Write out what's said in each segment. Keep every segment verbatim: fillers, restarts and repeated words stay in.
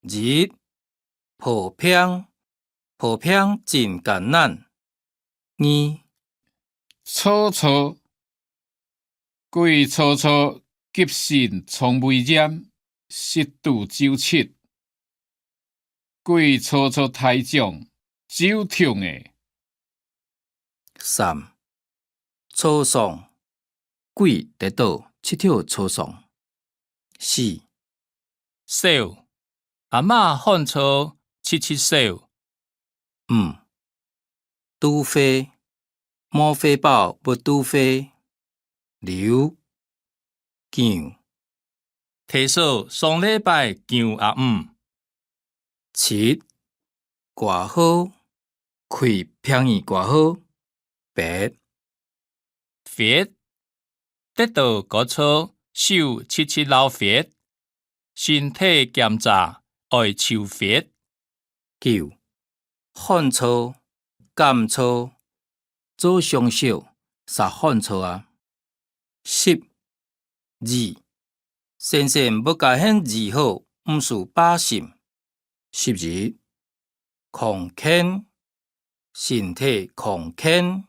一、破病，破病真艱難。二、燥燥，鬼燥燥急性腸胃炎，食肚就疾。 鬼燥燥大腸，就痛欸。三、燥傷，鬼跌倒，疾條燥傷。四、燒，阿媽寒燥，疾疾燒。五、 肚餓，無餵飽會肚餓。六、牛，提早上禮拜牛鴨母。七、掛號，開病院掛號。八、 血，跌倒割著，手直直流血，身體檢查愛抽血。九、寒燥，感燥，做上燒，煞寒燥啊。十、醫，先生會加喊醫好，毋使百姓。十一、康健， 身體康健。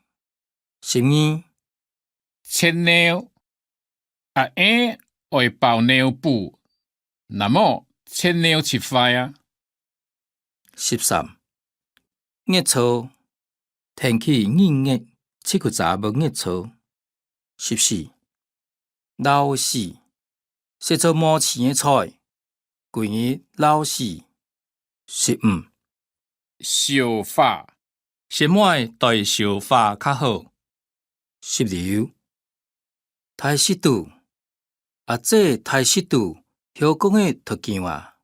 十二、疥尿，阿兄愛包尿布，若無疥尿疾壞啊。十三、熱燥，天氣熱熱，疾骨儕會熱燥。十四、摎屎，食著無腥个菜，歸日摎屎。十五、消化，食糜代消化較好。十六、大食肚，阿姊大食肚，曉講个脫臼啊。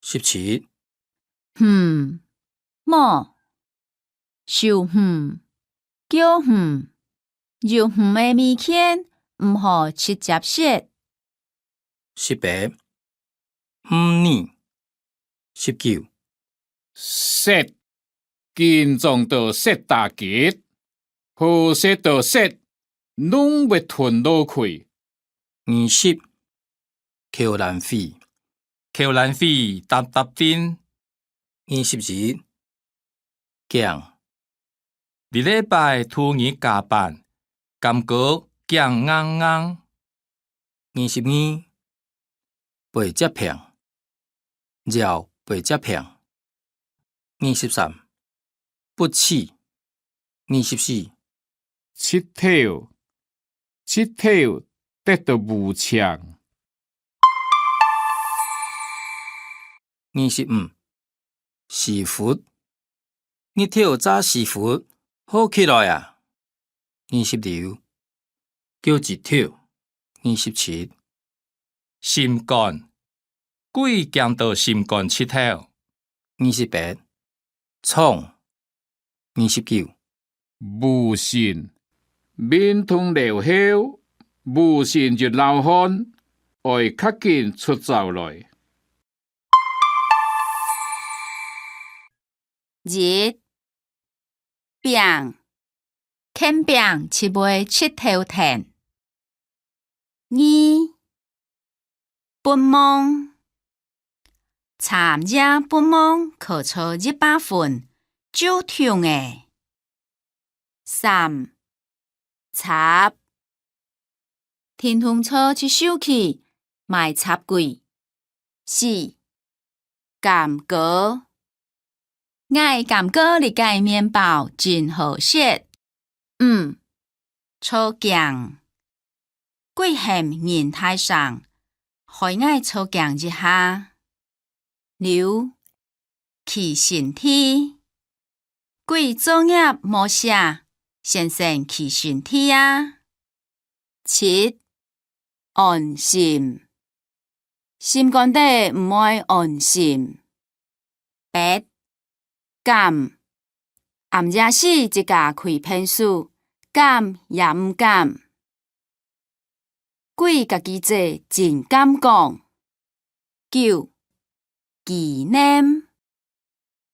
十七、 眏，無，手眏，腳眏，有眏个物件毋好直接食。十八、毋呢。十九、舌，緊張到舌打結，好食到舌，攏會吞落去。二十、口瀾血，口瀾血沓沓滴。二十一、驚，一禮拜度日加班，感覺驚硬硬。二十二、背脊病，腰背脊病。二十三、不齒。二十四、疾頭，疾頭跌到烏青。二十五、屎朏，日頭炸屎朏，好起來啊！二十六、腳趾頭。二十七、心肝，鬼驚到心肝疾頭。二十八、腸。二十九、烏身，面通遶後，烏身一流汗，愛較緊出灶來。 一、病，欠病就會疾頭疼。二、發夢，昨暗夜發夢，靠著一百分，就痛欸。三、插，停動車去收去，賣插櫃。 四、感覺，𠊎感覺這个麵包真好食。五、著驚，鬼喊人大聲，害𠊎著驚一下。六、 去身體，鬼作業無寫，先生去身體啊。七、安心，心肝底毋會安心。八、敢，暗夜時自家開便所，敢也毋敢。 鬼佮佢姐真敢講。九、紀念，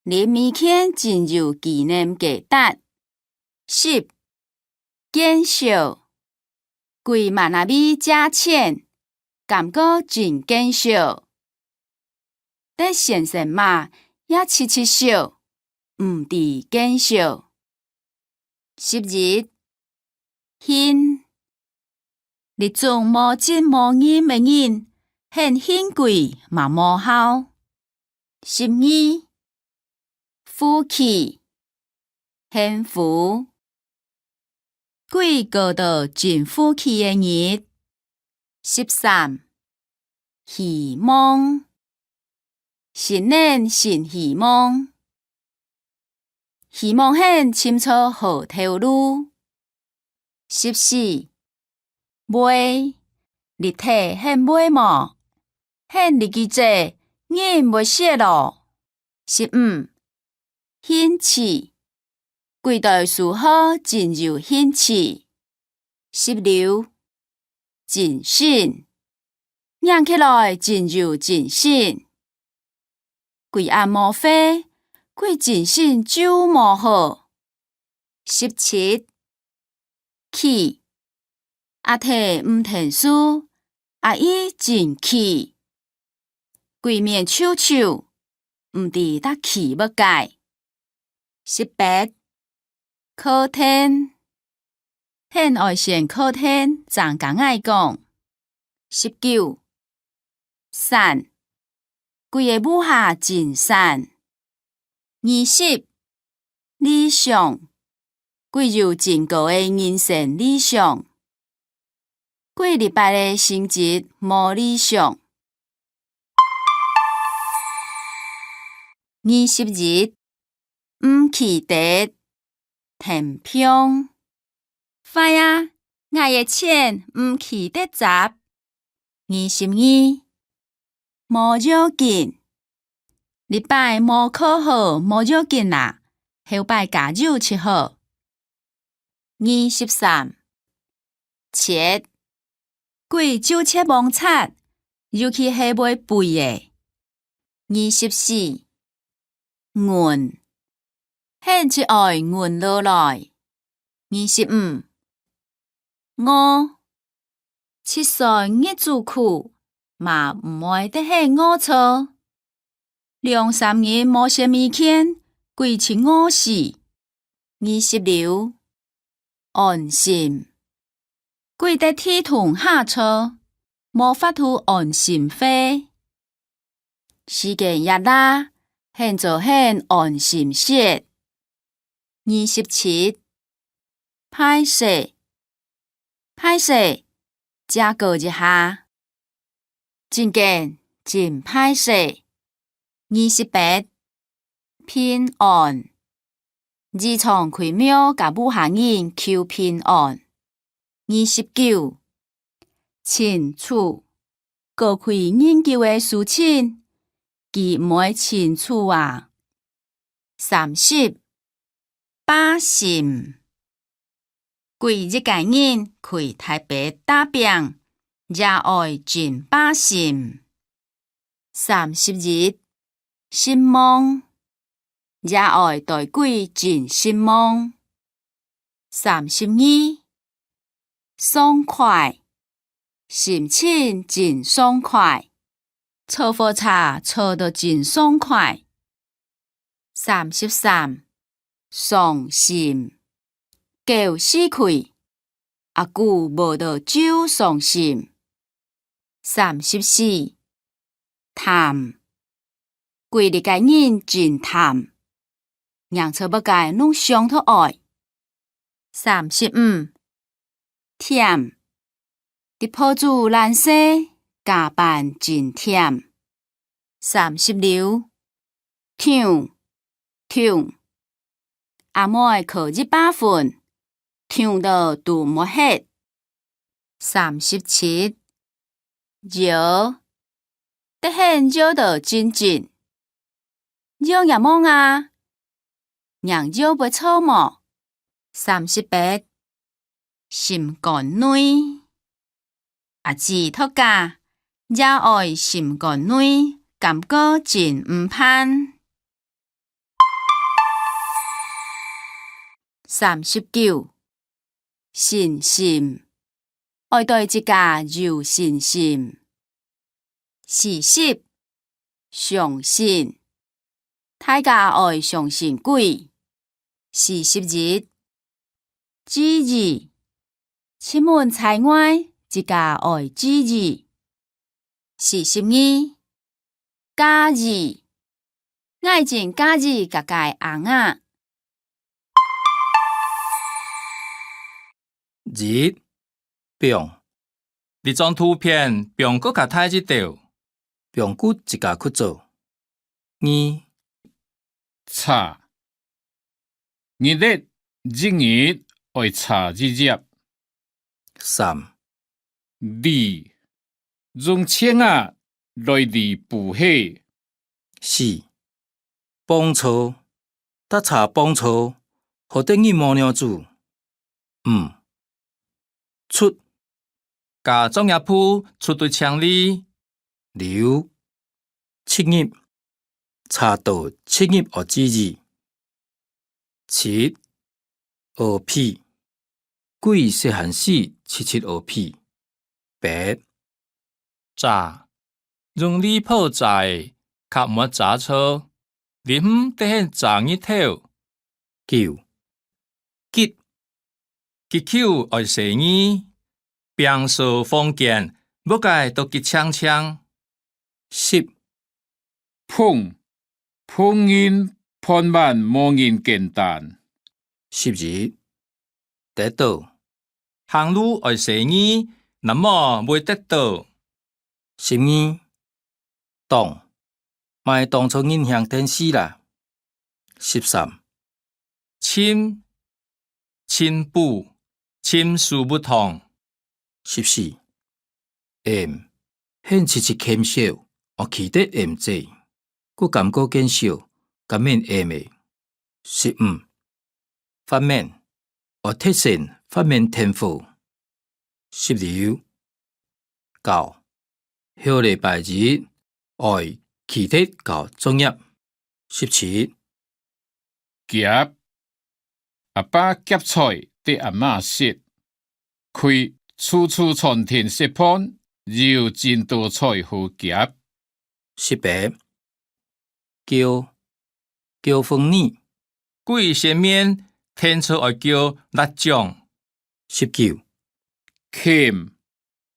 這物件真有紀念價值。十、見笑，鬼嘛那位借錢，感覺真見笑。得先生嫲也直直笑，毋知見笑。十一，興。這種無責無任个人，喊興貴嘛無效。十二，負氣，喊負。 貴過到真負氣个日。十三，希望。新年新希望。希望喊尋著好頭路。十四，會。立體喊會無？喊立起坐，人會瀉囉。 十五，興趣。貴對書號真有興趣。十六，精神。䀴起來真有精神。貴恁無會，貴精神就無好。 十七，氣。阿弟毋𢯭手，阿姨真氣。貴面臭臭，毋知得氣麼个。十八，靠𢯭。喊愛先靠𢯭，正敢𠊎講。十九， 散。貴个屋下真散。二十，理想。貴有真高个人生理想。貴這擺个成績無理想。二十一，毋企得，𢯭放。 壞啊，𠊎个錢毋企得接。二十二，無要緊。這擺無考好無要緊啦，後擺加油就好。二十三，切。貴就切罔掣，尤其係會肥个。 二十四，勻。喊就愛勻落來。二十五，餓。七歲日子苦，嘛毋會得閒餓著。兩三日無食物件，貴就餓死。 二十六，安心。貴得地動下著，無法度安心睡。時間也罅，喊做喊安心息。二十七，敗勢。敗勢，借過一下。 真緊，真敗勢。二十八，平安。時常去廟佮屋下人求平安。二十九，清楚。過去恁久个事情，佢毋會清楚啊。 三十，霸心。貴一個人去台北打拚，也愛真霸心。三十一，失望。也愛對貴真失望。 三十二，爽快。心情真爽快。坐火車坐到真爽快。三十三，傷心。狗死去，阿舅無到就傷心。 三十四，貪。貴這個人真貪，䀴著麼个攏想討愛。三十五，忝。得抱子懶勢，加班真忝。三十六， 痛，痛。阿妹考一百分，痛到都無忒。三十七，搖。得閒搖到真真。搖也望啊，䀴搖會著無？三十八，心肝內。 阿姊讀家，也愛心肝內感覺真毋盼。三十九，信心。愛對自家有信心。四十，相信。大家愛相信鬼。四十一，注意，出門在外，自家愛注意。四十二，介意，𠊎真介意𠊎个尪仔。 一，放。這張圖片放過較大一兜。放過自家窟做。二，查。一日一日愛查一頁。三， 理，用尺仔來理布鞋。四，磅秤，搭查磅秤，好得人無尿苴。五，捽，摎作業簿捽對淨俐。六， 出入，查著出入愛注意。七，屙屁，鬼細漢時直直屙屁。八，遮，用籬笆遮仔，較毋會遮著，這下得閒遮日頭。九， 急，急救愛細義，拚掃房間，屋仔都急淨淨。十，碰，碰人，碰板無恁簡單。十一，跌倒，行路愛細義，若無會跌倒。 十二，擋，莫擋著人行電視啦。十三，尋，尋補，尋書物項。十四，愐，喊直直撿燒，愛記得愐嘴，故感覺見燒，較免愐咧。 十五，發明，愛提神發明電火。十六，交，後禮拜日愛記得交作業。十七，夾，阿爸夾菜分阿媽食，去自助餐廳食飯，有真多菜好夾。十八， 叫，叫風雨。鬼先面，天著愛叫辣醬。十九，撿，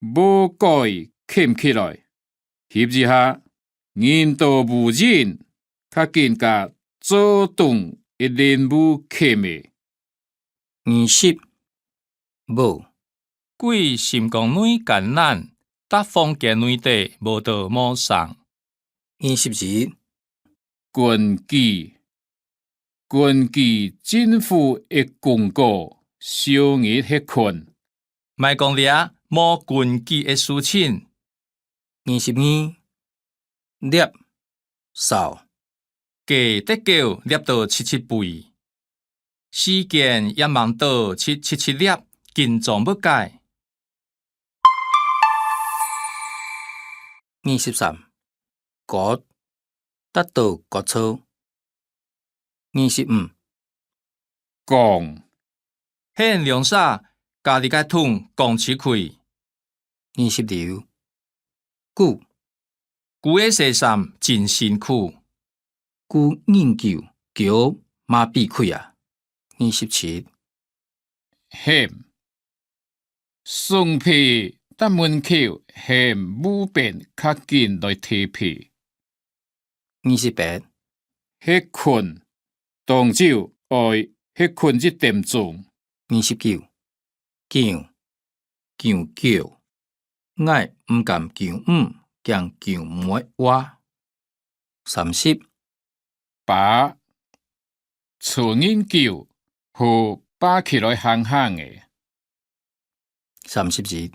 無蓋撿起來。翕一下，人到屋人，較緊摎灶洞一輪布撿咧。 二十，無。鬼心肝內艱難，搭房間內底無到無成。二十一，睏機，睏機政府个公告，小日歇睏。莫講這無根據个事情。 二十二，攝，捎。雞得狗攝到七七飛，時間也吂到七七七攝，緊張不解。二十三，割，跌倒割著。 二十五，講，喊兩儕摎這个桶講出去。二十六，痀，痀个洗衫真辛苦。痀恁久，腳嘛跛開啊。二十七，喊， 送被搭門口喊屋邊較緊來提被。二十八，歇睏，當晝愛歇睏一點鐘。二十九，噭，噭狗，𠊎毋敢噭你，驚噭毋會活。 三十，扒，伸恁久，好扒起來行行仔。三十一，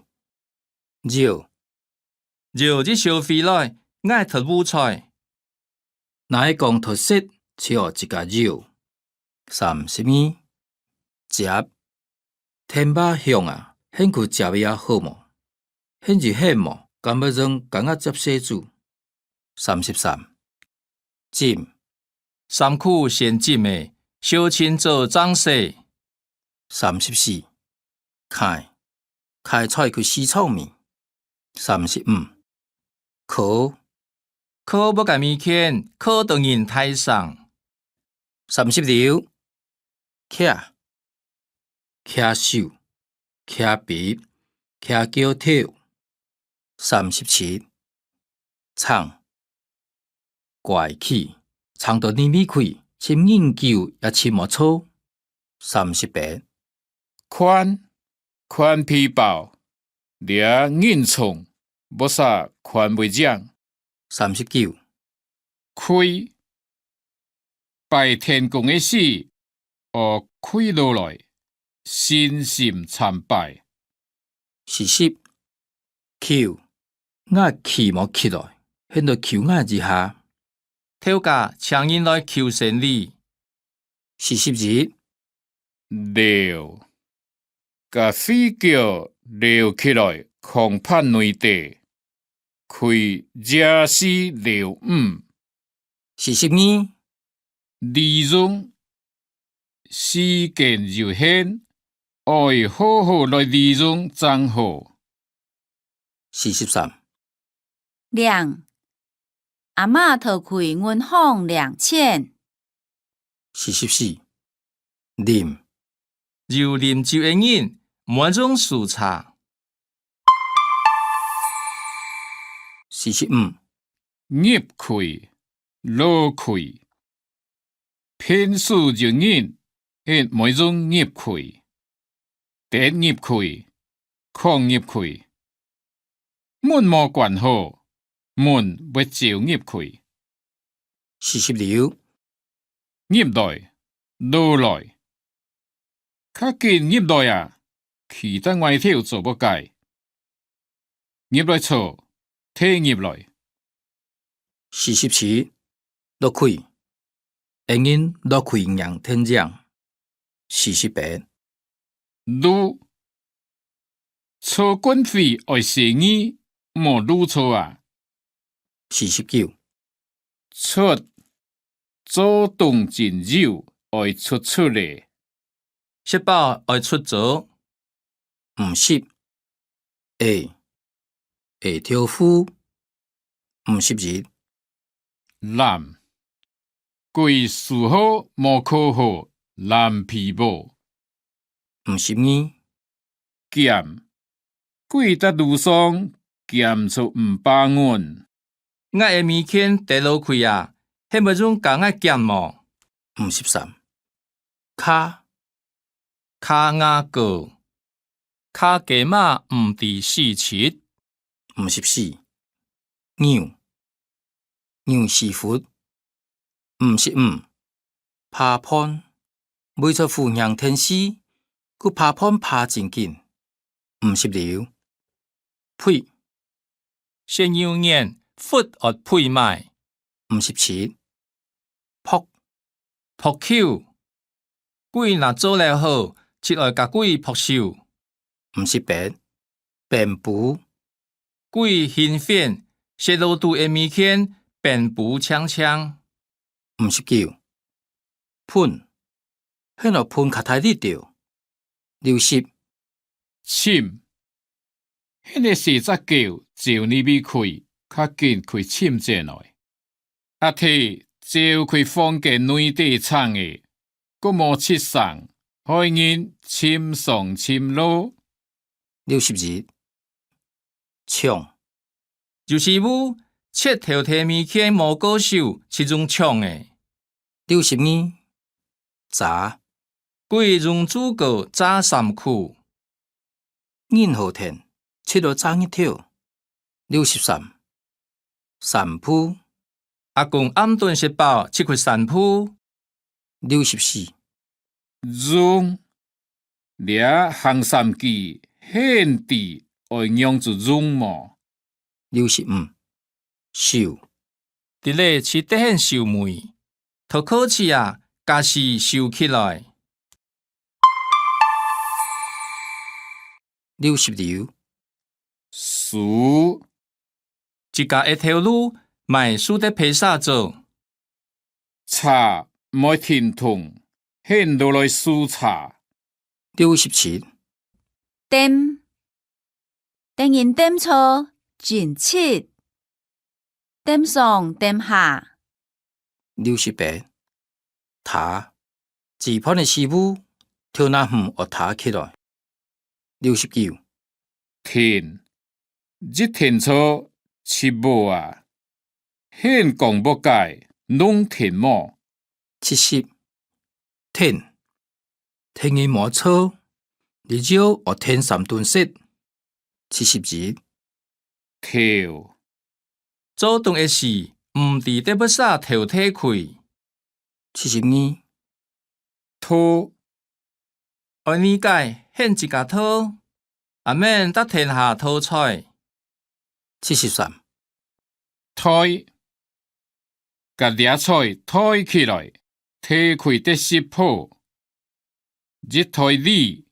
舀，舀一燒水來，𠊎擇烏菜。若係講擇色，就愛自家舀。 三十二，接，電話響啊，喊佢接一下好無？喊一喊無，敢會用𠊎个接細子。三十三，枕，衫褲先枕咧，燒盡做正洗。三十四，㧡，㧡菜去市場賣。三十五，敲，靠屋个物件，靠到人大聲。三十六，擎，擎手，擎筆，擎鉸頭。三十七，藏， 拐去，藏到哪位去，尋恁久也尋無著。三十八，擐，擐皮包，這恁重，無煞擐會贏。三十九，跪，拜天公个時，愛跪落來，誠心參拜。四十，求， 𠊎企無起來，現在求𠊎一下。頭家請人來求生理。四十一，撩，甲飛腳撩起來，囥盤內底，開夜市撩魚。四十二，利用，時間有限，愛好好來利用正好。 四十三，領，阿嬤摎佢銀行領錢。四十四，啉，有啉酒个人，毋會用手叉。四十五，入去，落去， 平時有人，係毋會用入去，得入去，囥入去。門無關好，蚊會走入去。四十六，入來，落來。較緊入來啊，企在外頭做麼个？入來坐，退入來。 四十七，落去，𫣆人落去䀴電影。四十八，路，坐軍費愛細義，莫路錯啊。四十九，出，做冬真有，愛出出咧。 食飽愛出灶。五十，挨，挨豆腐。五十一，濫，歸書號無考好，濫皮簿。五十二，撿， 歸搭路上撿著五百銀。𠊎个物件跌落去啊，係會用加𠊎撿無？五十三，卡，卡牙膏，卡雞嫲毋知死姪。五十四， 牛，牛屎窟。五十五，扒飯，為著赴䀴電視，故扒飯扒真緊。五十六，呸，食牛眼，窟愛呸埋。五十七， 撲，撲球，鬼若做了好，就愛甲鬼撲手。五十八，匾晡，鬼興奮，食落肚个物件，匾晡淨淨。五十九，噴，係愛噴較大力兜。六十， 尋，係細隻狗走哪位去，較緊去尋轉來。阿弟走去房間內底囥咧，閣無出聲，害人尋上尋落。六十一， 搶，有時務，切頭忒物件無過手，就用搶个。六十二，遮，鬼用竹篙遮衫褲。任何天，就愛遮日頭。六十三， 散步。阿公暗頓食飽，就去散步。六十四，用，這行三句，係毋知愛仰子用無？六十五，收，佇咧就得閒收尾，讀課時啊，家私收起來。 六十六，收，自家个頭路，莫輸得別儕做。車毋會停動，係愛落來收車。六十七，恬，得人恬坐，真直。踮上踮下。六十八，䌈，粢飯个時務，頭那毋愛䌈起來。六十九，停，一停著，就無啊， 現講無解，弄停無？七十，停，停个無著，你就愛停三頓食。七十一，頭，做冬个時，毋知得不煞頭剃開。七十二， 套，愛理解，現自家套，也免在天下討菜。七十三，袋，共這菜袋起來，提去得食飽。一袋裡，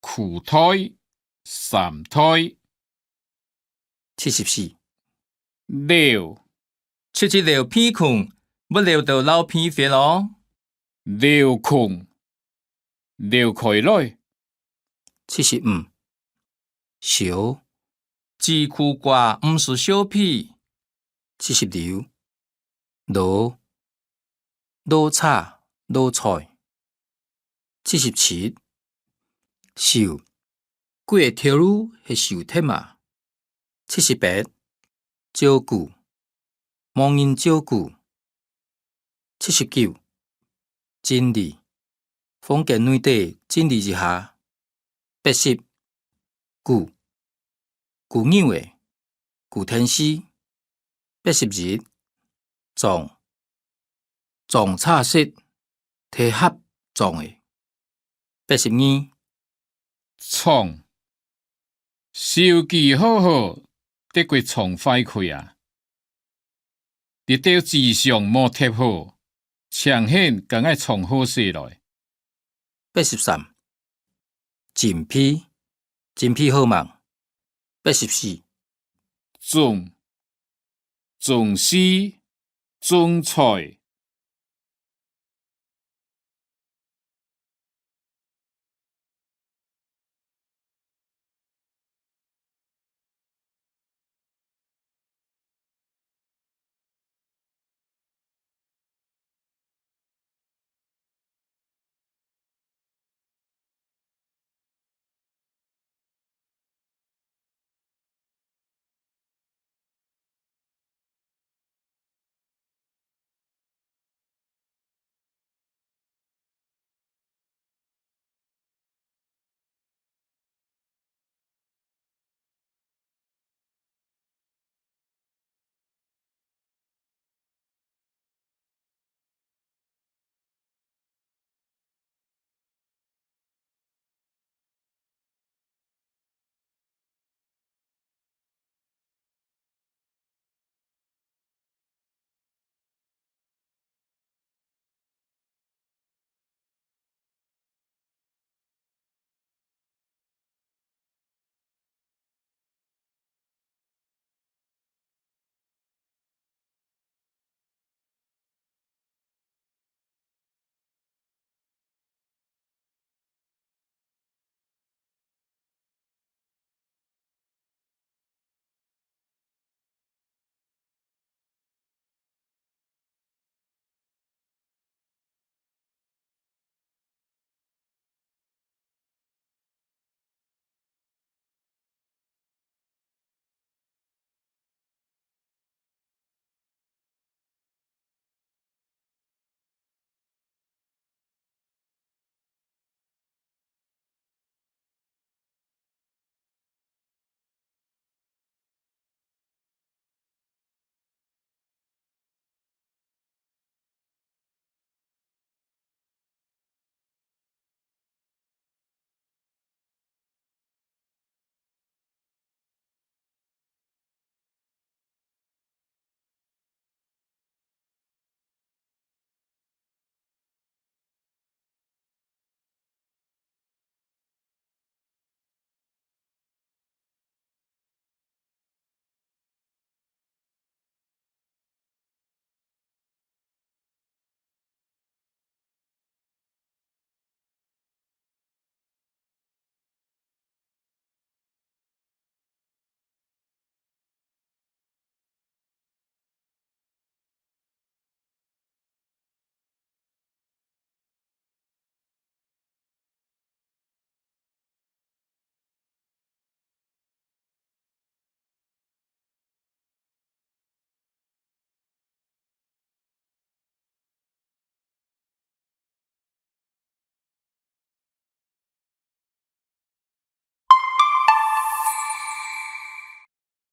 褲袋、衫袋。 七十四，撩，七七撩鼻空，會撩到漏鼻血哦。撩空，撩開來。七十五，削，嘴胍瓜毋使削皮。七十六， 滷，滷茶、滷菜。七十七，愁，鬼个頭路係愁忒嘛。七十八，照顧，無人照顧。七十九，整理，房間內底整理一下。八十，牯，牯牛仔，牯田屎。 八十一，裝，裝茶食，鐵盒裝个。八十二，撞，手機好好，得過撞壞佢啊！這兜紙箱無貼好，請你共𠊎撞好勢來。八十三， 準備，準備好吂？八十四，種，種時，種菜。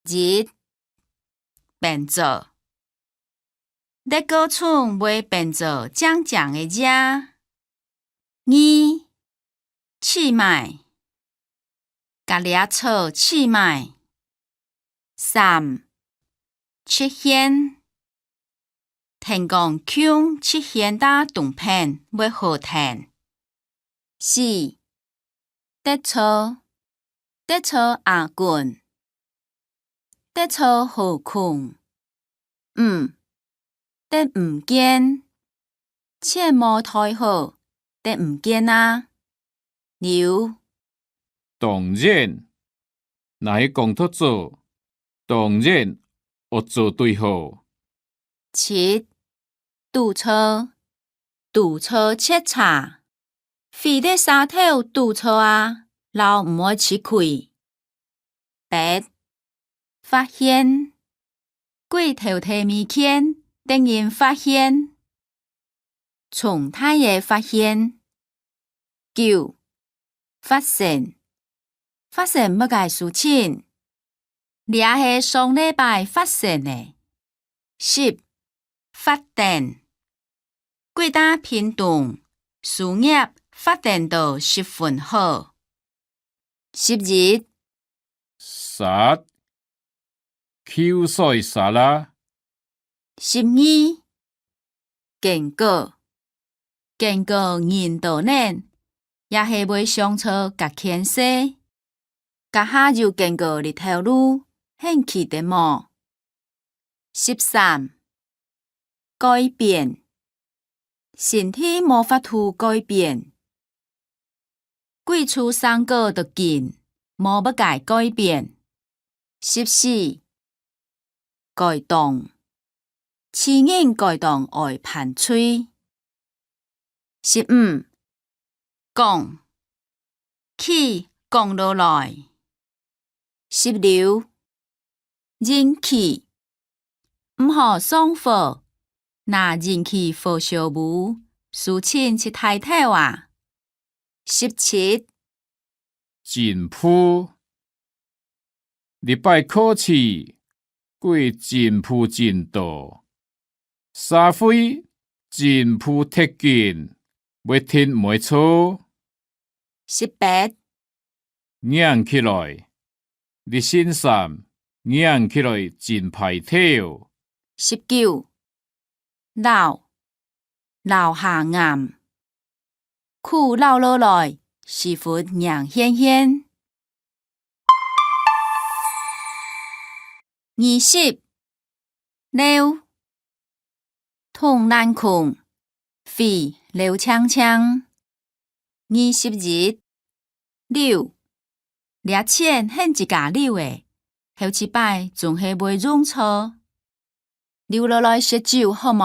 一、變做。這个蔥會變做靚靚个耶。二、試賣。 佮這草試賣。三、出現。聽講共出現在東片會好聽。四、得著，得著阿君。 得著好空。五、得毋見，錢無袋好，得毋見啊。六、當然，若係講讀做，當然，惡做對好。七、堵著，堵著切差，飛得沙頭堵著啊，摎毋愛食虧。 八、發現，鬼偷偷摸見，得人發現。重大个發現。九、發生，發生麼个事情？這係上禮拜發生个。十、發展， 鬼在屏東，事業發展到十分好。十一、煞，口水煞啦。十二、堅果，堅果人多呢，也係會想著較牽涉。 這下有堅果日頭路，還記得無？十三、改變，身體無法度改變。鬼出生過到今，無麼个改變。十四、 該當，自然該當愛盤喙。十五、講，氣講落來。十六、人氣，毋好上火，若人氣火燒屋，事情就大條啊。 十七、進步。這擺考試，鬼進步真多，社會進步忒緊，會停毋會著。十八、䀴起來，這身衫䀴起來真歹頭。十九、老，老下頷，褲落落來，屎朏䀴現現。二十、溜，動瀾空，飛溜淨淨。 二十一、溜，這錢係自家溜个，後一擺總係會用著。溜落來食酒好無？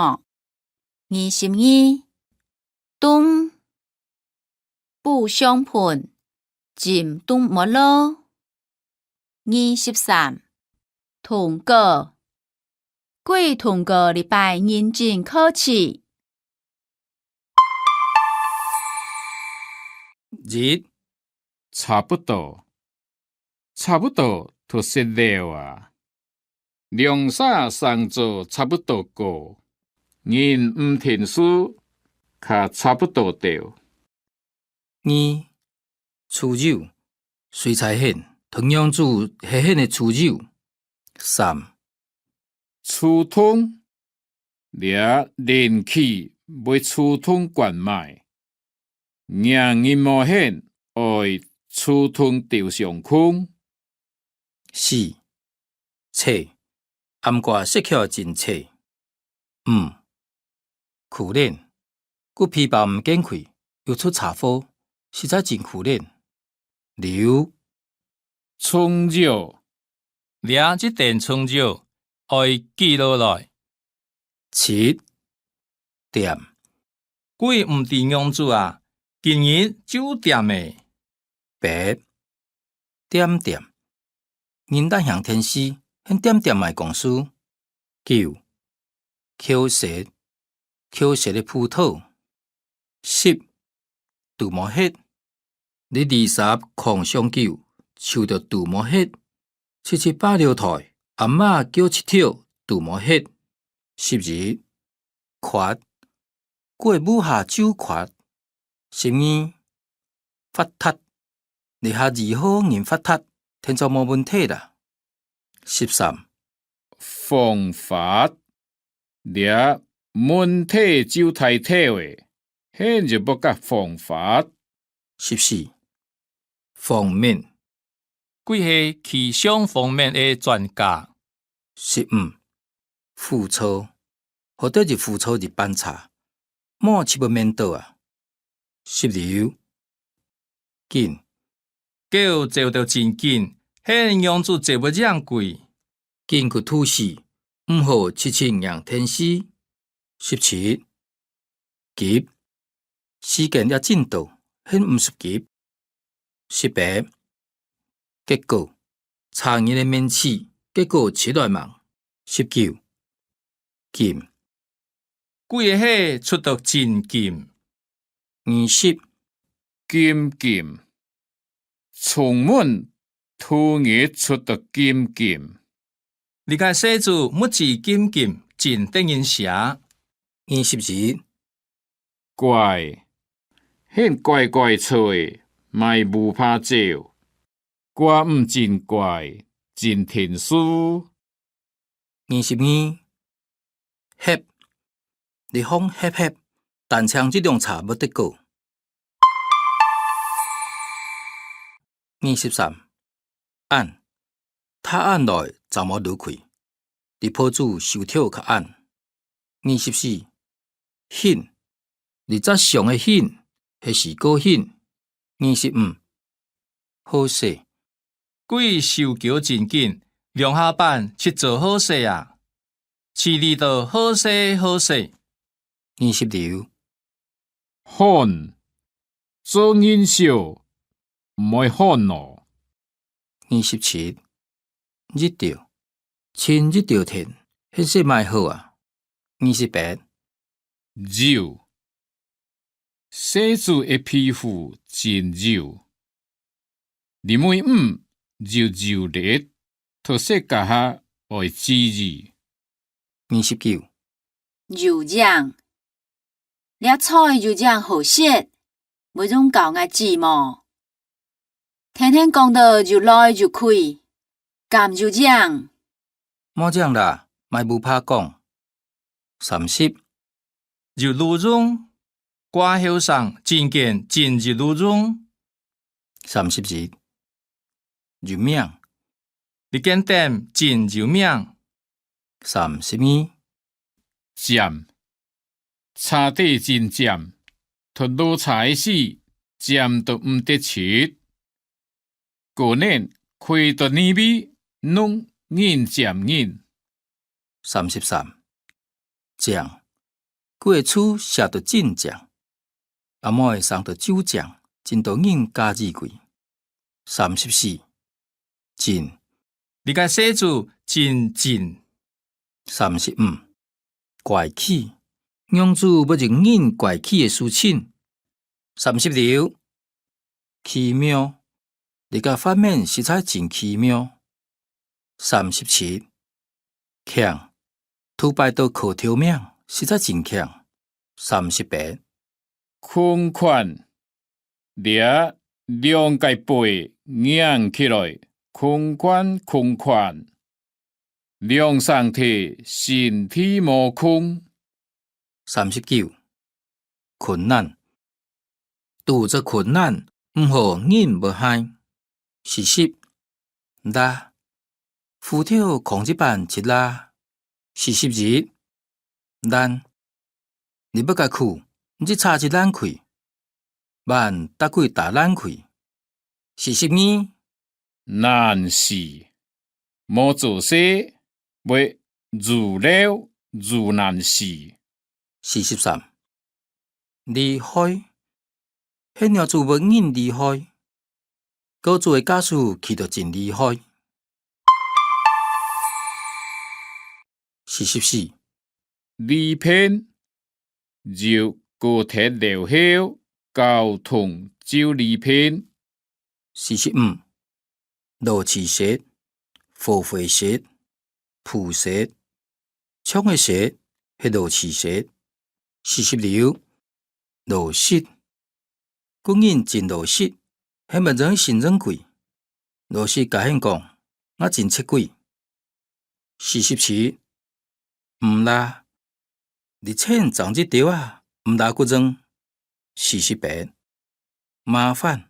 二十二、動，補相盆，浸凍嬤囉。 二十三、通過，鬼通過這擺認證考試。一、差不多，差不多就食了啊。兩儕生做差不多高，人毋𢯭手，較差不多兜。 二、豬油，水彩絚，同樣子係絚个豬油。三、自動，這冷氣會自動關埋，䀴人無閒，愛自動兜相共。 四、脆，頷胯食起來真脆。五、苦練，骨皮包毋見開，又出車禍，實在真苦練。六、重要，這一等重要，愛記落來。 七、恬，鬼毋知仰子啊，今日就恬咧。八、恬恬，人大行天時，還恬恬來講事。九、抾雪，抾雪个葡萄。十、堵無核，你二三空上久，就著堵無核，七七八六台，阿媽噭七條都無歇。十一，闊，過屋下就闊。十二，發達，這下二號人發達，天早無問題啦。十三，方法，這問題就大條咧，現就不甲方法。十四，方面，佢係氣象方面个專家。十五，浮草，好得一浮草一半差，無就會面倒啊。十六，緊，狗走到真緊，係仰子走會贏佢。緊个肚屎，毋好直直䀴電視。十七，急，時間也真多，還毋使急。十八，結果，差人个面試，結果出來吂？十九，金，佢个係出到真金。二十，金金，出門 兔年出得金金。這个細子目珠金金，真得人惜。二十一，乖，很乖乖坐，莫烏白走。乖毋真乖，真聽事。二十二， 合，這項合合，單淨一兩儕無得過。二十三，晏，太晏來，正無路去，這鋪子收透較晏。二十四，興，這隻象个興，係時過興。二十五，好勢， 佢手腳真緊，兩下半就做好勢啊！試著好勢好勢。二十六，罕，做人少，毋會罕哦。二十七，一條，親一條天，係勢蠻好啊。 二十八，油，細子个皮膚真油，你妹姆油油咧，脫色該下愛注意。二十九，油影，這菜有影好食，會用教𠊎煮無？天天講到有來有去，敢有影？ 無影啦，莫烏白講。三十，有路用，該後生真經真有路用。三十一，有名，這間店真有名。三十二，尖，車底真尖，脫落車个時，尖到毋得直。 果然，開到哪位，攏人尖人。三十三，靚，佢个字寫到真靚，阿妹生到就靚，真多人佮意佢。三十四，真，這个細子真真。 三十五，怪奇，仰子會有人怪奇个事情。三十六，奇妙，這个發明實在真奇妙。三十七，慶，頭擺到考頭名，實在真慶。三十八，空款， 這兩个杯䀴起來，空款空款，兩儕提身體無空。三十九，困難，堵著困難，毋好人無害。四十，罅，褲頭囥一半直罅。四十一，爛， 你愛个褲，一掣就爛去，碗逐歸打爛去。四十二，難事，無做事，會又老又難事。四十三，厲害，係仰子會人厲害，高做个家屬企到真厲害。四十四， 利便，有高鐵了後，交通就利便。四十五，老鼠食，好花食。浮雪，像个雪，係老鼠雪。四十六，老實， 个人真老實，係毋係真心真鬼？老實甲𠍲講，𠊎真慼鬼。四十七，毋啦，你錢爭一兜啊，毋啦个人。四十八，麻煩，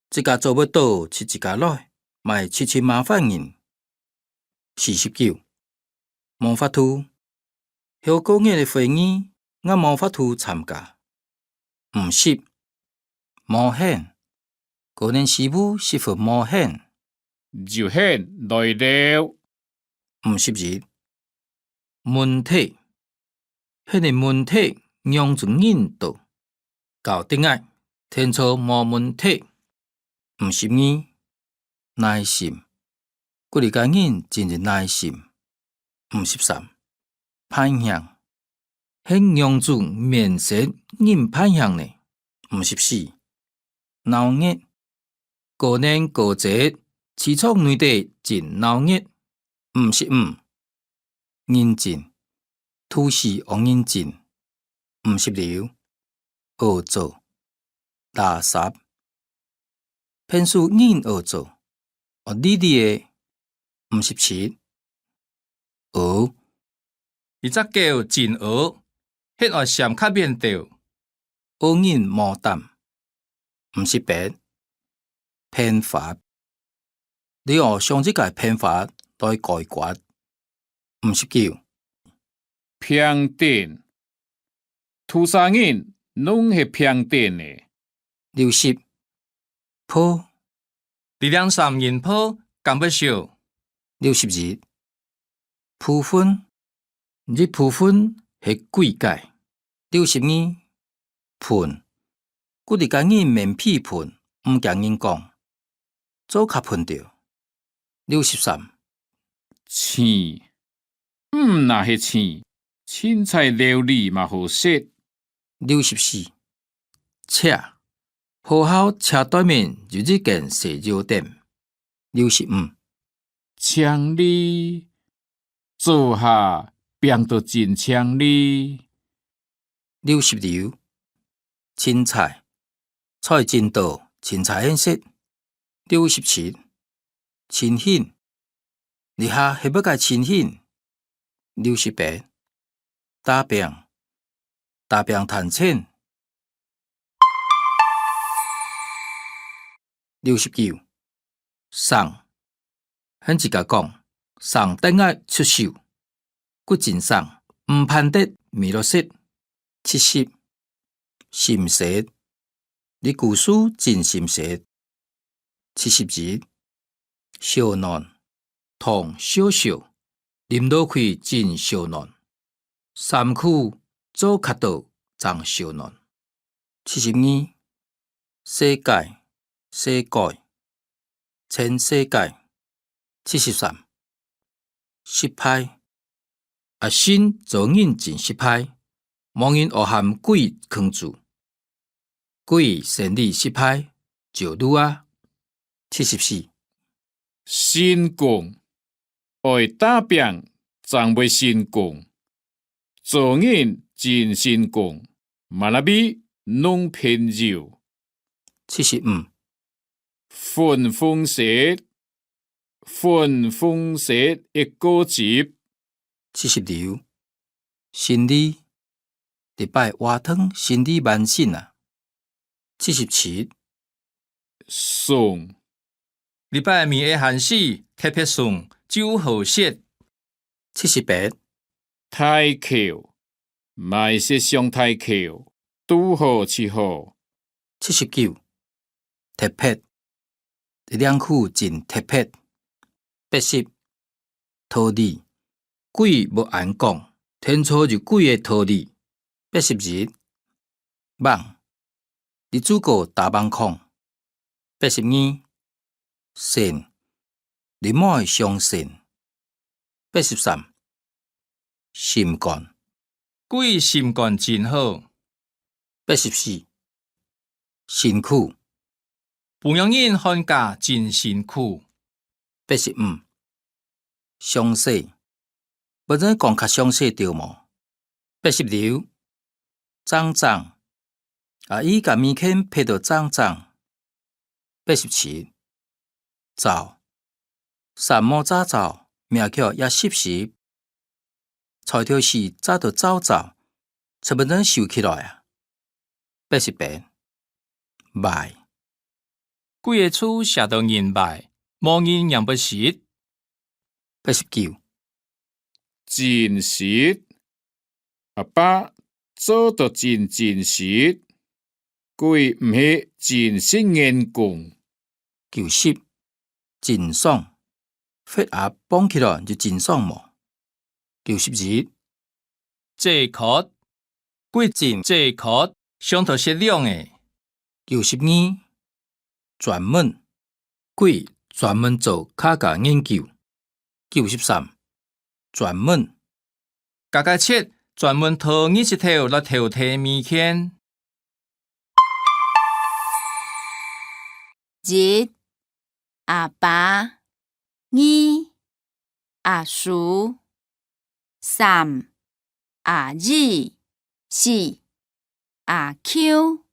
自家做毋到就自家來，莫直直麻煩人。四十九，無法度，後個月个會議，𠊎無法度參加。 五十，無閒，可能師傅十分無閒。有閒來尞。五十一，問題，係个問題仰子恁多，交得𠊎，天朝無問題。五十二，耐心， 个人真有耐心。五十三，歹行，係仰子面色恁歹行呢？五十四，鬧熱，過年過節，市場內底真鬧熱。五十五，認真， 都係愛認真。五十六，屙糟，垃圾，便所恁屙糟，屙離離个。五十七，屙，一隻狗真屙，係愛閃較遠兜。屙人無膽。 五十八，辦法，你愛想一個辦法來解決。五十九，平等，土生人攏係平等个。六十，破，你兩三人破，敢會燒？六十一， 部分，一部分係鬼个。六十二，笨，个人面皮笨，毋驚人講，做較笨兜。六十三，青，毋但係青，凊彩料理嘛好食。六十四， 斜，學校斜對面有一間洗手店。六十五，淨俐，灶下拚到真淨俐。六十六，凊彩，菜真多，凊彩恁食。六十七，清醒，這下係愛解清醒。六十八，打拚，打拚趁錢。六十九，省，𠍲自家講，省得𠊎出手，个真省，毋盼得米落食。七十，心適，你故事真心適。七十一，燒暖，糖燒燒，啉落去真燒暖。三苦做較多正燒暖。七十二，世界，世界，全世界。七十三，失敗，阿信做人真失敗，無人愛喊鬼囥住。鬼生理失敗，照路啊。七十四，成功，愛打拚正會成功，做人真成功，嘛拉比弄朋友。七十五，粉紅色，粉紅色一个集。七十六，勝利，這擺活動勝利滿身啊。七十七，爽，這擺毋會閒死，特別爽，就好食。七十八，大箍，買雪上大箍，拄好就好。七十九，特別，這領褲真特別。八十，道理，鬼無恁講，天朝有鬼个道理。八十一，蠓，你做過打蠓空。八十二，神，你莫相信。八十三，心肝，鬼心肝真好。八十四，辛苦， 分人寒假真辛苦。八十五，詳細，會使講較詳細著無？八十六，摠摠，阿姨共物件撇到摠摠。八十七，燥，三毛遮燥，命叫也濕濕。 菜頭絲炸到燥燥，就會使收起來啊。八十八，壞，幾个字寫到人壞，無人念會識。八十九，真實，阿爸做到真真實，佢毋係真實員工。九十， 真爽，血壓磅起來就真爽無？九十一，正確，幾正正確，像頭食量个。九十二，專門，幾專門做客家研究。九十三，專門， 加加切，專門擇日時頭來投遞物件。一，阿爸。二，阿叔。三，阿姨。四， 阿舅。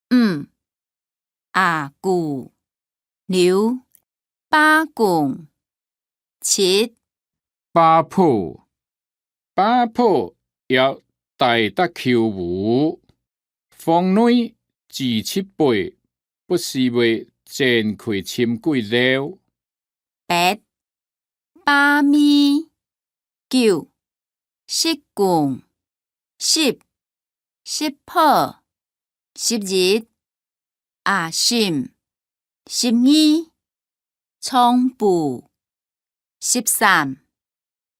五，阿姑。六，伯公。七，伯婆。伯婆愛戴戴舅母，房內煮七杯，不時會轉去尋鬼尞。 八，爸咪。九，叔公。十，叔婆。十一，阿嬸。十二，丈夫。十三，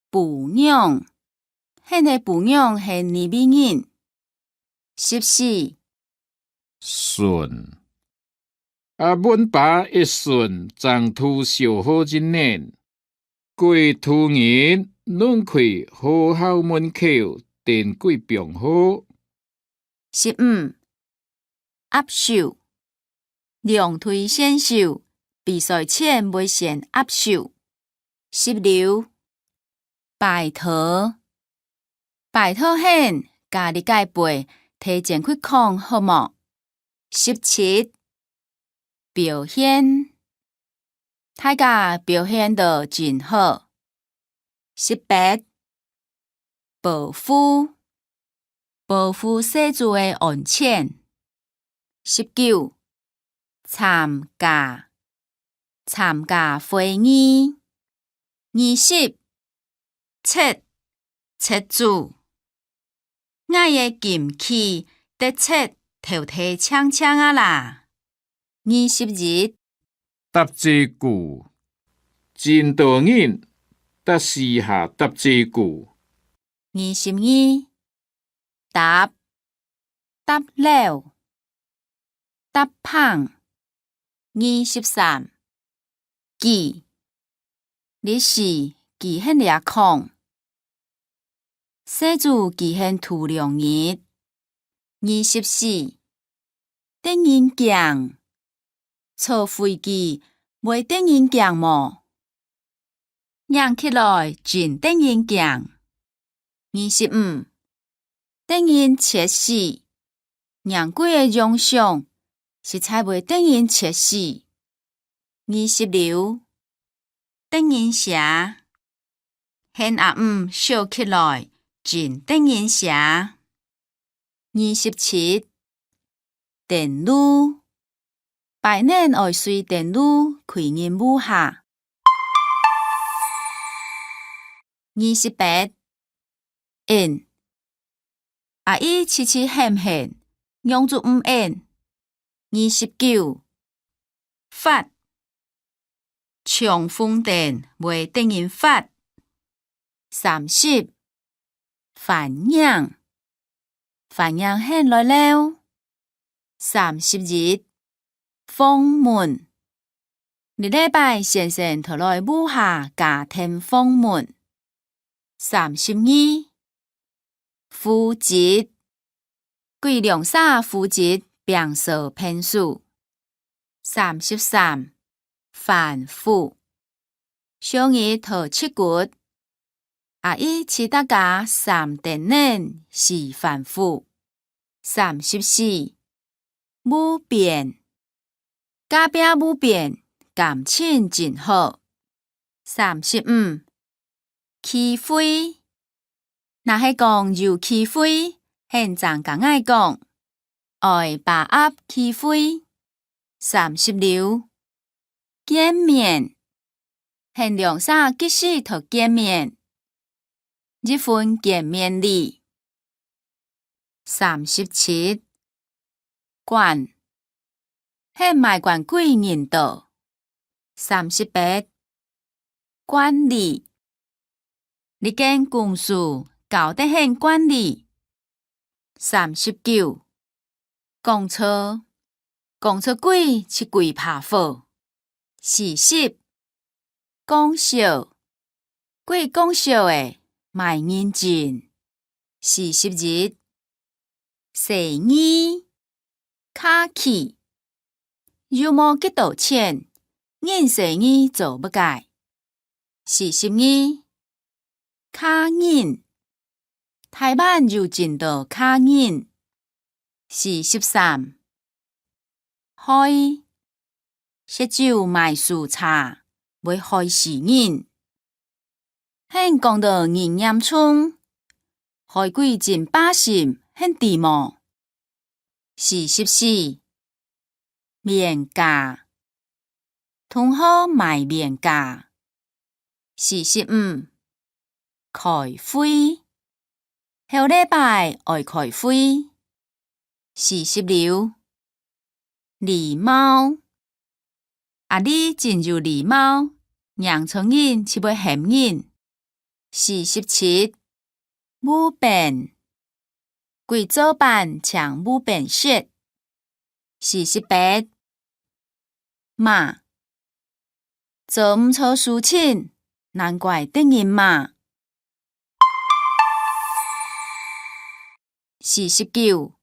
餔娘。 𠍲个餔娘係哪位人？十四，孫。阿文伯个孫正渡小學一年，佢渡人輪去學校門口等佢放學。十五， 握手。兩隊選手比賽前會先握手。十六，拜託。拜託𠍲，加你个杯，提前去囥好無？十七，表現。 大家表現到真好。十八，保護。保護細子个安全。十九，參加。參加會議。二十， 七，七子。𠊎个金器得七頭提淨淨啊啦。二十一，搭嘴鼓。真多人搭四下搭嘴鼓。二十二， 搭，搭樓，搭棚。二十三，寄。這時寄𠍲這囥。細子寄𠍲渡兩日。二十四，得人驚。 坐飛機會得人驚無？䀴起來真得人驚。二十五，得人切死。䀴佢个樣相，實在會得人切死。二十六，得人惜。𠍲阿姆笑起來真得人惜。 二十七，等路。拜年愛隨等路去人屋下。二十八，應。阿姨直直喊喊，仰子毋應。二十九，發。 衝鋒陣會得人發。三十，歡迎。歡迎𠍲來尞。三十一，訪問。這禮拜先生討來屋下家庭訪問。三十二， 負責。佢兩儕負責摒掃便所。三十三，反覆。小日討七骨，阿姨飼大家三等等四番福。三十四，屋邊，隔壁屋邊感情真好。三十五，機會，若係講有機會，你正同𠊎講，愛把握機會。三十六，見面，你兩儕幾時討見面？一份見面禮。三十七，慣，你買慣幾人到？三十八，慣例，這間公司教得你慣例。三十九，講錯，講錯幾就幾把火。四十，講笑，幾講笑仔，莫認真。四十一，細義，客氣，又無幾多錢，認細義做麼个？四十二，客人，臺灣有真多客人。四十三，害，食酒買輸茶，會害死人。你講到恁嚴重，害鬼真霸心，你知無？四十四，面價，同學買面價。四十五，開會，後禮拜愛開會。四十六，禮貌，阿里真有禮貌，䀴著人就會喊人。四十七，烏兵， 鬼做伴請烏兵食。四十八，罵，做毋著事情，難怪得人罵。四十九，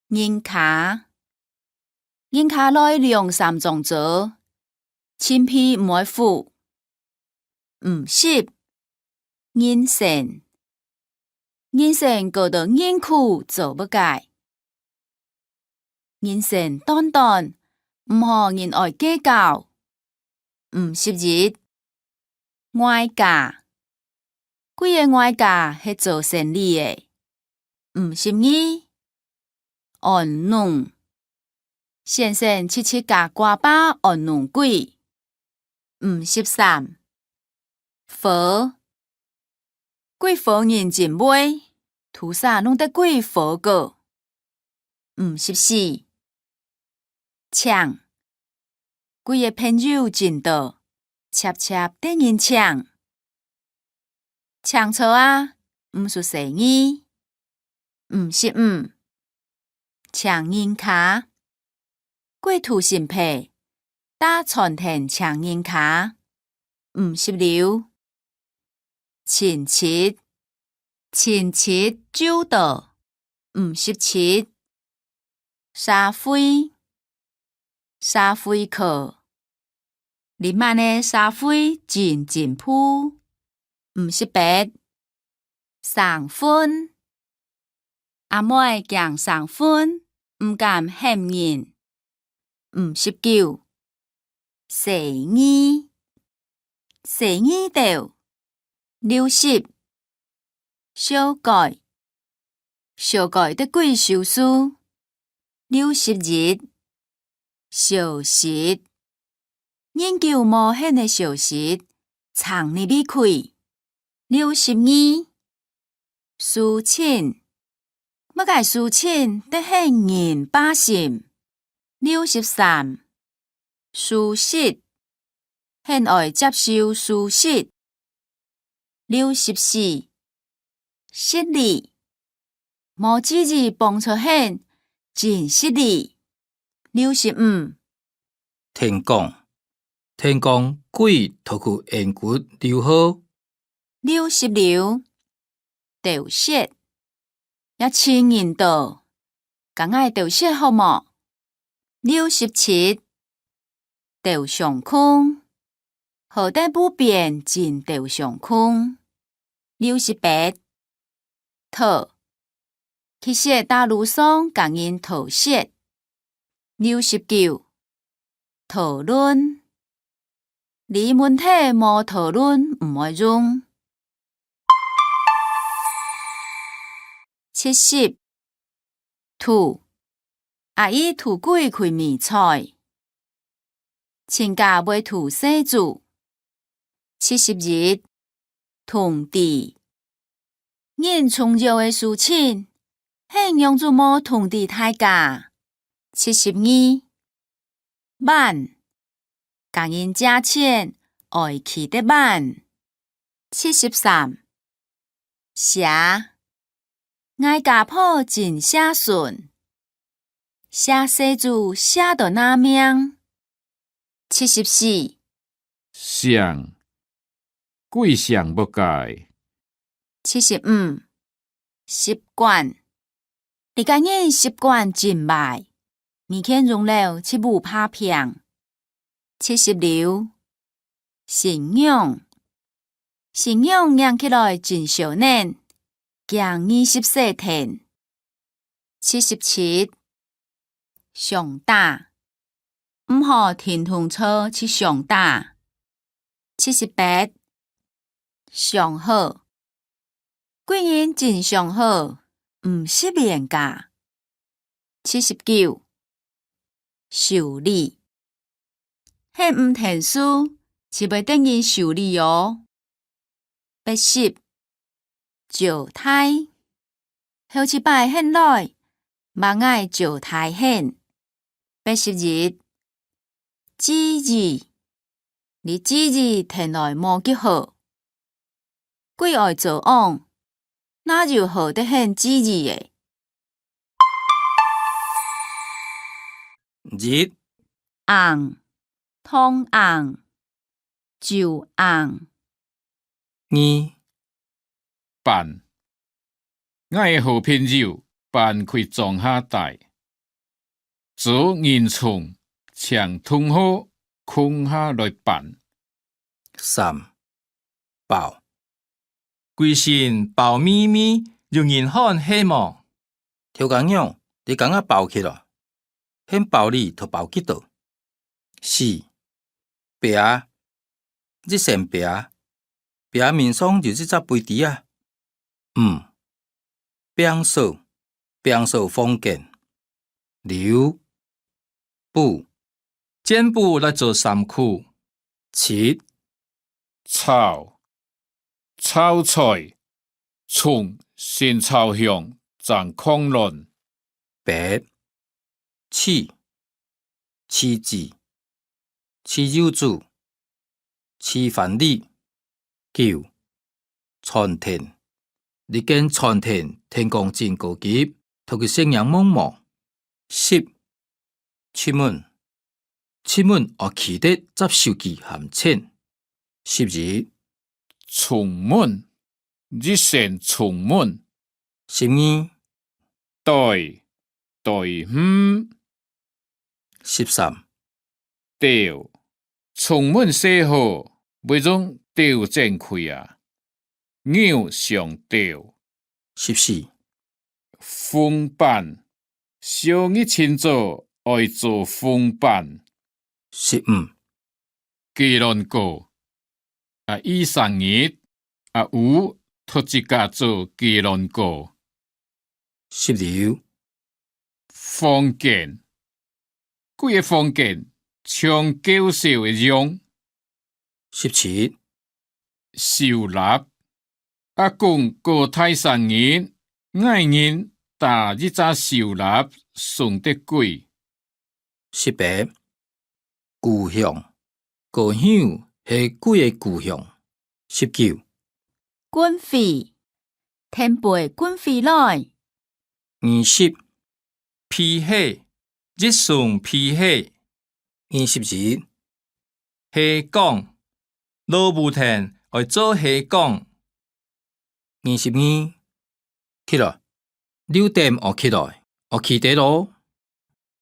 人客，人客來兩三張桌， 盡皮毋會苦。五十，人生，人生過到恁苦做麼个？人生短短，毋好人愛計較。五十一， 外家，佢个外家係做生理个。五十二，安尪，先生直直佮瓜爸安尪鬼。五十三，火，鬼火人真會，都煞弄得鬼火過。 五十四，請，佢个朋友真多，輒輒得人請。請坐啊，毋使細義。五十五，請人客， 鬼肚心皮，打餐廳請人客。五十六，親戚，親戚就到。五十七，社會，社會課，這滿个社會真進步。五十八，生份， 阿妹驚生份，毋敢喊人。五十九，細義，細義兜。六十，小該，小該得鬼收拾。六十一， 消息，恁久無看个消息，藏入去。六十二，事情，麼个事情得你恁霸心？六十三，事實，你愛接受事實。六十四，失禮， 無注意碰著你，真失禮。六十五，聽講，聽講，鬼討佢恩骨溜好。六十六，丟失，也尋人到，佮𠊎丟失好無？ 六十七，丟相共，好得烏兵真丟相共。六十八，討，去食打滷爽，佮人討食。六十九，討論，這問題無討論毋會用。七十，渡，阿姨渡鬼去買菜。親家會渡細子。七十一，通知。人重要个事情，係仰子無通知大家。七十二，晚，佮人借錢，愛企得晚。七十三，惜，𠊎家婆真惜孫，惜細子惜到拿命。七十四，醒，鬼醒目个。七十五，習慣，這个人習慣真壞，每天用了就毋怕病。七十六， 新娘，新娘䀴起來真燒人，驚二十世忒。七十七，相打，毋好停動車去相打。七十八，相好， 貴人真相好，毋識冤家。七十九，修理，你毋𢯭手，就會得人修理哦。八十，招待，後一擺你來，嘛愛招待你。 八十一，記憶，你記憶聽來無幾好。鬼愛做翁，哪有好得你記憶个？一，紅，糖紅，酒紅。 二，搬，𠊎个好朋友搬去莊下戴，做人重，請同學共下來搬。三，包，歸身包密密，有人看係無？頭家娘，你共𠊎包起來，你包裡頭包幾多？ 四，壁，一扇壁，壁面上有一隻杯底啊。五，摒掃，摒掃房間。六，補，剪補來做衫褲。七，炒，炒菜，蔥先炒香，正炕卵。八， 豉，豉子，豉油子，豉番粒。九，餐廳，這間餐廳聽講真高級，討去食仰望無？十，出門，出門愛記得接手機含錢。十一，出門， 一聲出門。十二，袋，袋魚。十三，吊，出門洗好，會用吊整佢啊，牛上吊。十四，紅粄， 燒肉清楚愛做紅粄。十五，雞卵糕，阿姨生日，阿五托自家做雞卵糕。十六，房間，佢个房間像狗屎个樣。 十七，手蠟，阿公過大生日，𠊎人打一隻手蠟送得佢。十八，故鄉，故鄉係佢个故鄉。十九，軍徽，天父軍徽來。二十， 被鞋，一雙被鞋。二十一，下崗，老母親愛做下崗。二十二，起來，六點愛起來，愛記得哦。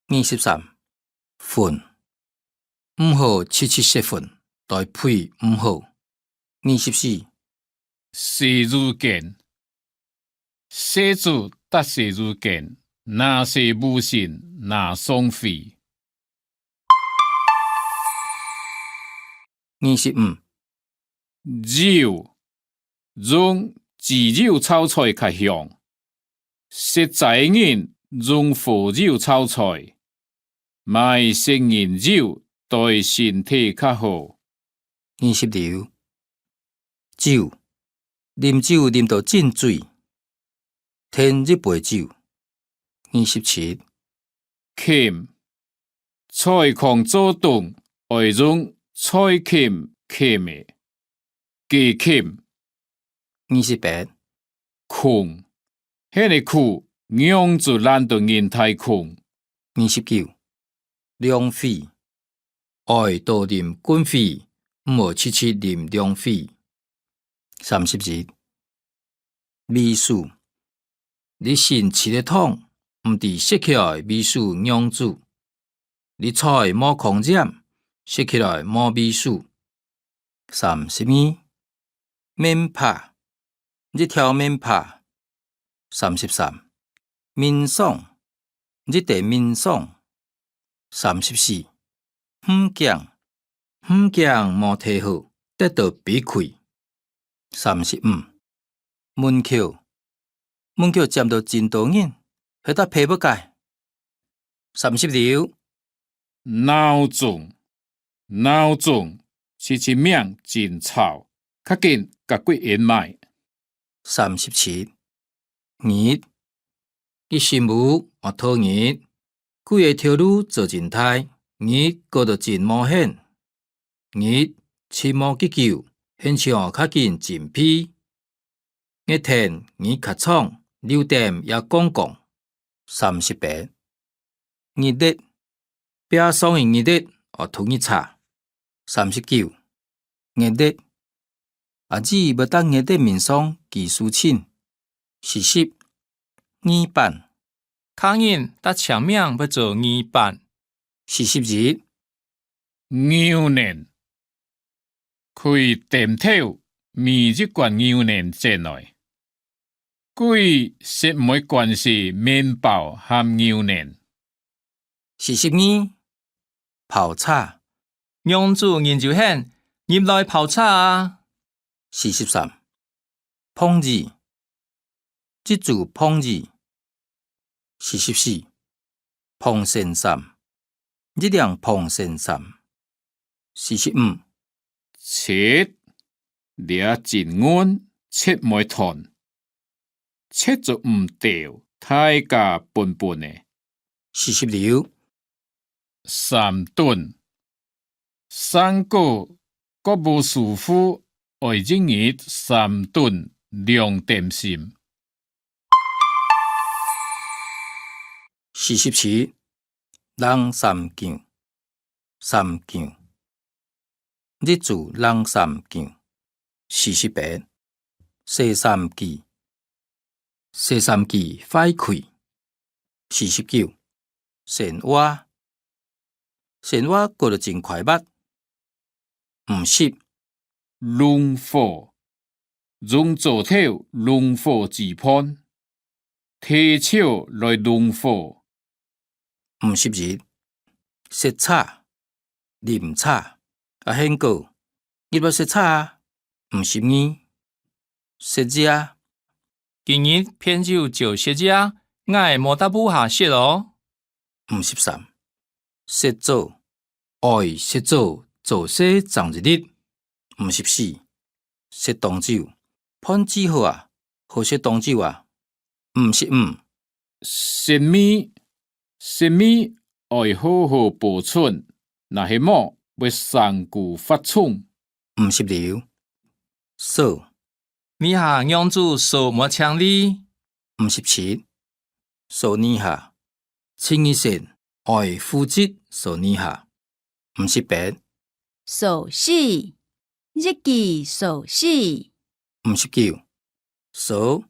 二十三，睏，毋好直直食睏，來肥毋好。二十四，洗浴間。洗足搭洗浴間，那洗無成那喪費。二十五。柚，用枝柚炒菜較香。食齋人用火柚炒菜，買食人柚對身體較好。二十六。酒，啉酒啉到真醉，添一杯酒。二十七。衿，菜糠做凍，愛用菜衿衿个，雞衿。二十八。窮，歇个苦，仰子懶到人大窮。二十九。涼水，愛多啉滾水，毋好直直啉涼水。三十一。味緒，你新煮个湯，毋知食起來味緒仰子。你菜無糠鹽，食起來無味緒。三十二。面帕，一條面帕。三十三。面爽，一塊面爽。三十四。毋驚，毋驚無忒好，得到覕跍。三十五。門口，門口尖到真多人，歇到忒不該。三十六。鬧鐘，鬧鐘，直直鳴真吵，較緊甲骨煙埋。三十七。日，一心屋惡討日，鬼仔頭路做真大，日過到真無閒。日，尋無幾久，現像較緊真肥。 月天日較長，溜點也光光。三十八。日曆，壁上个日曆，哦，讀日查。三十九。月曆，阿姊會在月曆面上記事情。四十。二版，客人在請名會做二版。四十一。 牛奶，開店頭買一罐牛奶轉來。鬼食毋會慣勢麵包含牛奶。四十二。泡茶，仰子人就喊，入來泡茶啊！四十三。 膨椅，一組膨椅。四十四。膨線衫，一領膨線衫。四十五。七，這真韌，切毋會斷，切做毋掉，大家分分仔。 四十六。三頓，生果，較無舒服，愛一日三頓涼點心。四十七。冷衫襁，衫襁。 一組冷衫襁。四十八。洗衫機，洗衫機壞開。四十九。生活，生活過得真快活。五十。弄火，用灶頭弄火煮飯。 提樵來弄火。五十一。食茶，啉茶。阿賢哥，入來食茶啊。五十二。食夜，今日朋友招食夜，𠊎無在屋下食哦。五十三。食早，愛食早，早勢爭一日。五十四。食當晝，飯煮好啊，好食當晝啊。 五十五。食物，食物愛好好保存，若係無，會生菇發蟲。五十六。掃，這下仰子掃無淨俐。五十七。掃這下，清一色，愛負責掃這下。 五十八。掃四，一支掃四。五十九。掃，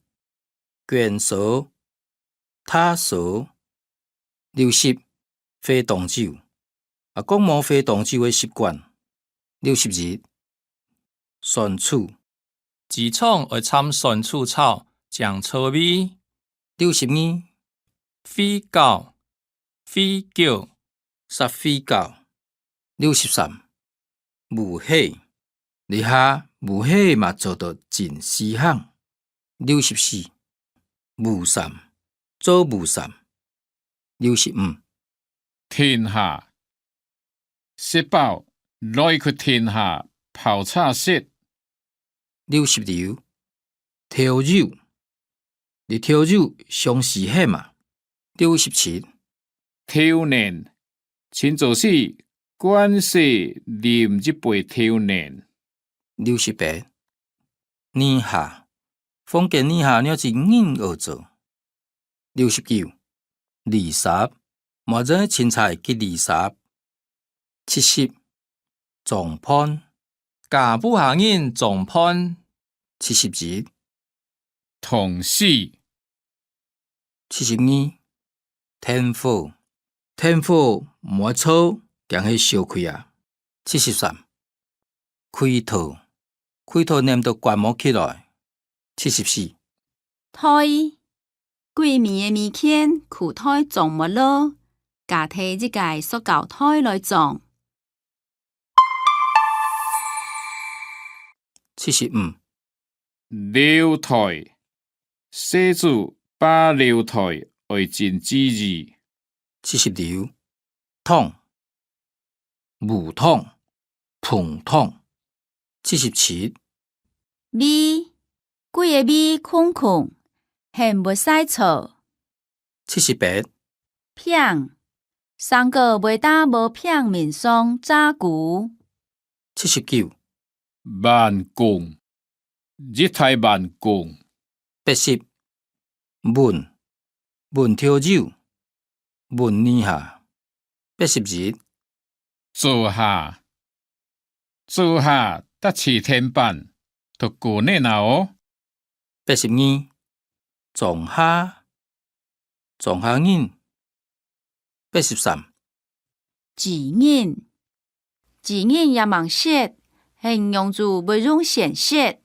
捲掃，揬掃。六十。化妝酒，阿公無化妝酒个習慣。六十一。酸醋，豬腸愛摻酸醋炒，正著味。六十二，穢狗，穢狗，殺穢狗。六十三，無戲，這下無戲嘛做到真時行。六十四，無衫，做無衫。六十五，停下，食飽，來去停下泡茶食。六十六，豆油，這豆油想死係嘛？六十七，豆奶，清早時慣勢啉一杯豆奶。六十八，泥下，房間泥下若隻人屙糟。六十九，籬笆，妹仔清採个籬笆。七十，裝飯，家務下人裝飯。七十一， 同事。七十二，電火，電火毋會著，驚係燒氣啊。七十三，櫃台，櫃台淰到關無起來。七十四，袋，歸尾个物件褲袋裝無落，加提一個塑膠袋來裝。七十五，樓台，細子揹樓台愛真注意。七十六，糖，無糖，膨糖。七十七，胃，歸個胃空空，很會使坐。 七十八，餅，生果會打無餅面上炸糊。七十九，碗公，一大碗公。八十，搵，搵豆油，搵泥下。八十一，灶下，灶下搭揤天板，都過年啊哦。八十二，庄下，庄下人。八十三，紙人，紙人也吂識，係仰子會用先識。